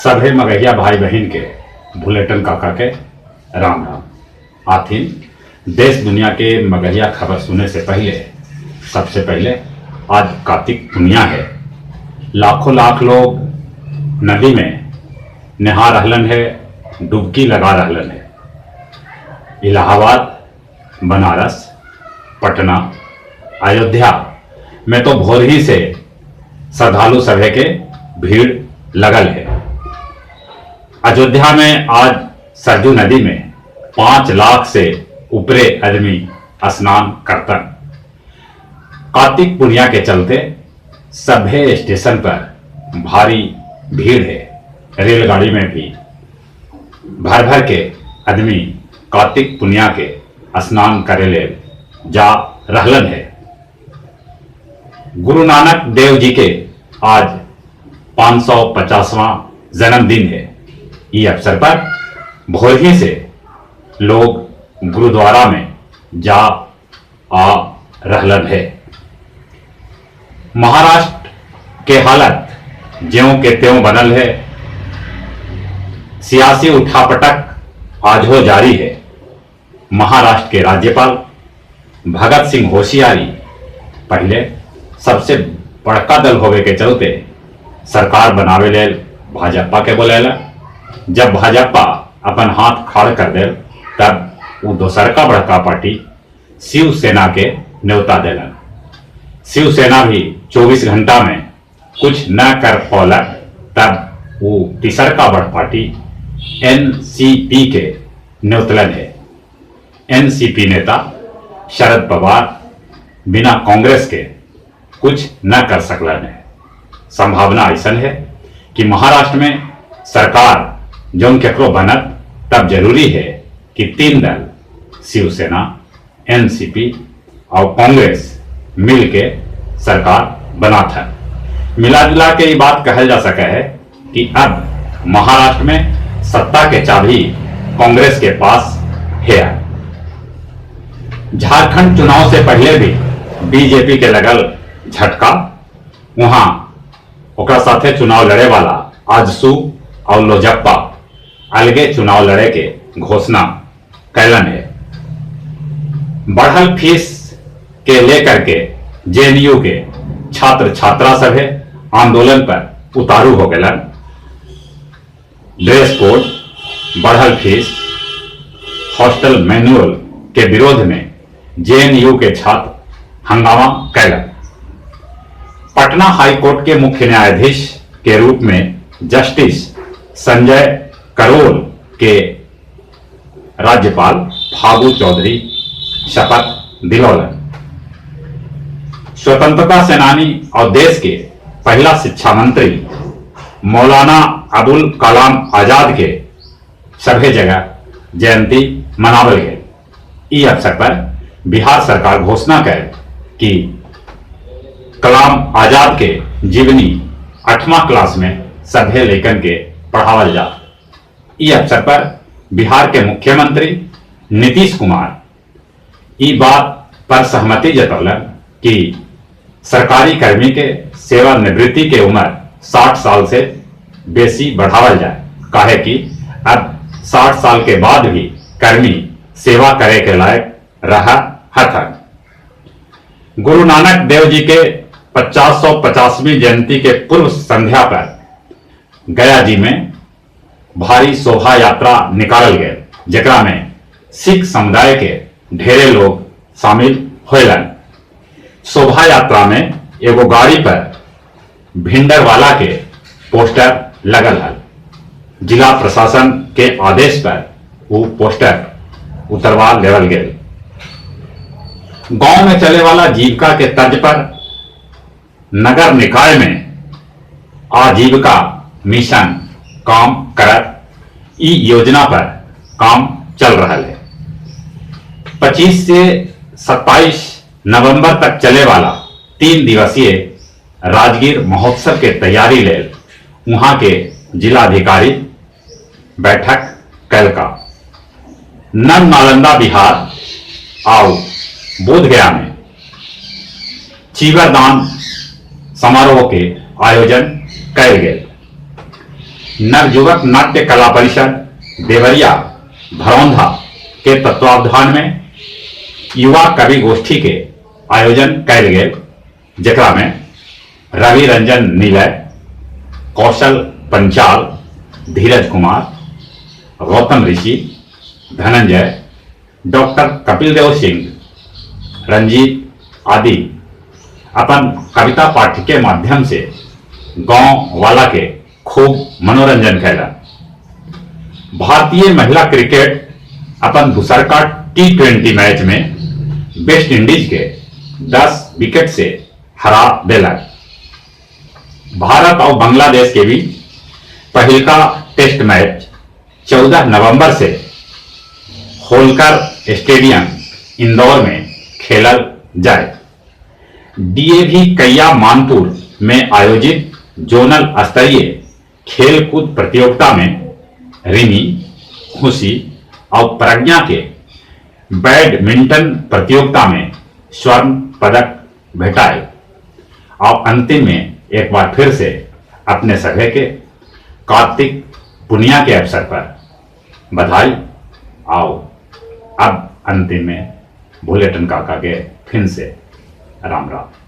सभे मगहिया भाई बहिन के भुलेटन काका के राम राम। आथिन देश दुनिया के मगहिया खबर सुने से पहले सबसे पहले आज कार्तिक पुनिया है। लाखों लाख लोग नदी में नहा रहलन है, डुबकी लगा रहलन है। इलाहाबाद, बनारस, पटना, अयोध्या में तो भोर ही से श्रद्धालु सभे के भीड़ लगल है। अयोध्या में आज सरजू नदी में 5 लाख से ऊपरे आदमी स्नान करतन। कार्तिक पुनिया के चलते सभे स्टेशन पर भारी भीड़ है। रेलगाड़ी में भी भर भर के आदमी कार्तिक पुनिया के स्नान करे ले जा रहलन है। गुरु नानक देव जी के आज 550वां जन्मदिन है। ये अवसर पर भोर ही से लोग गुरुद्वारा में जा आ रहलन है। महाराष्ट्र के हालत ज्यों के त्यों बनल है। सियासी उठापटक आज हो जारी है। महाराष्ट्र के राज्यपाल भगत सिंह होशियारी पहले सबसे बड़का दल होवे के चलते सरकार बनावे लेल भाजपा के बोलेला। जब भाजपा अपन हाथ खाड़ कर दे तब वो दोसरका बड़का पार्टी शिवसेना के न्योता देलन। शिवसेना भी 24 घंटा में कुछ न कर पौलक तब वो तीसरका बड़ पार्टी एनसीपी के न्योतलन है। एनसीपी नेता शरद पवार बिना कांग्रेस के कुछ न कर सकलन है। संभावना ऐसा है कि महाराष्ट्र में सरकार जौन केकरो बनत तब जरूरी है कि 3 दल शिवसेना, एनसीपी और कांग्रेस मिल के सरकार बनात है। मिला जुला के ये बात कहल जा सका है कि अब महाराष्ट्र में सत्ता के चाबी कांग्रेस के पास है। झारखंड चुनाव से पहले भी बीजेपी के लगल झटका। वहां ओकरा साथे चुनाव लड़े वाला आजसू और लोजप्पा अलगे चुनाव लड़े के घोषणा कैलन है। बढ़ल फीस के लेकर के जेएनयू के छात्र छात्रा सभे आंदोलन पर उतारू हो गलन। ड्रेस कोड, बढ़ल फीस, हॉस्टल मैनुअल के विरोध में जेएनयू के छात्र हंगामा कैलन। पटना हाई कोर्ट के मुख्य न्यायाधीश के रूप में जस्टिस संजय करोल के राज्यपाल फागू चौधरी शपथ दिलौलन। स्वतंत्रता सेनानी और देश के पहला शिक्षा मंत्री मौलाना अबुल कलाम आजाद के सभे जगह जयंती मनावल गए। ई अवसर पर बिहार सरकार घोषणा कर कि कलाम आजाद के जीवनी 8वां क्लास में सभे लेखन के पढ़ावल जा। ई अवसर पर बिहार के मुख्यमंत्री नीतीश कुमार ई बात पर सहमति जतौलन कि सरकारी कर्मी के सेवानिवृत्ति के उम्र 60 साल से बेसी बढ़ावल जाए, काहे कि अब 60 साल के बाद भी कर्मी सेवा करे के लायक रहा हथन। गुरु नानक देव जी के 5050वीं जयंती के पूर्व संध्या पर गया जी में भारी शोभा यात्रा निकालल गए, जेकरा में सिख समुदाय के ढेरे लोग शामिल होलन। शोभा यात्रा में एगो गाड़ी पर भिंडरवाला के पोस्टर लगल हल। जिला प्रशासन के आदेश पर वो पोस्टर उतरवा लेवल गए। गांव में चले वाला जीविका के तर्ज पर नगर निकाय में आजीविका मिशन काम करत ई योजना पर काम चल रहा है। 25 से 27 नवंबर तक चले वाला 3 दिवसीय राजगीर महोत्सव के तैयारी ले वहां के जिलाधिकारी बैठक कैलका। नव नालंदा बिहार आओ बोधगया में चीवरदान समारोह के आयोजन कैल गेल। नवयुवक नाट्य कला परिषद देवरिया भरौंधा के तत्वावधान में युवा कवि गोष्ठी के आयोजन कयल गेल, जेकरा में रवि रंजन नीलय, कौशल पंचाल, धीरज कुमार, गौतम ऋषि, धनंजय, डॉक्टर कपिल देव सिंह, रंजीत आदि अपन कविता पाठ के माध्यम से गांव वाला के खूब मनोरंजन कैलन। भारतीय महिला क्रिकेट अपन दूसरका टी20 मैच में वेस्ट इंडीज के 10 विकेट से हरा देलक। भारत और बांग्लादेश के बीच पहिलका टेस्ट मैच 14 नवंबर से होलकर स्टेडियम इंदौर में खेलल जाए। डीएवी कैया मानपुर में आयोजित जोनल स्तरीय खेलकूद प्रतियोगिता में रिमी, खुशी और प्रज्ञा के बैडमिंटन प्रतियोगिता में स्वर्ण पदक भेटाए। और अंतिम में एक बार फिर से अपने सभे के कार्तिक पुनिया के अवसर पर बधाई। आओ अब अंतिम में भोलेटन काका के फिर से राम राम।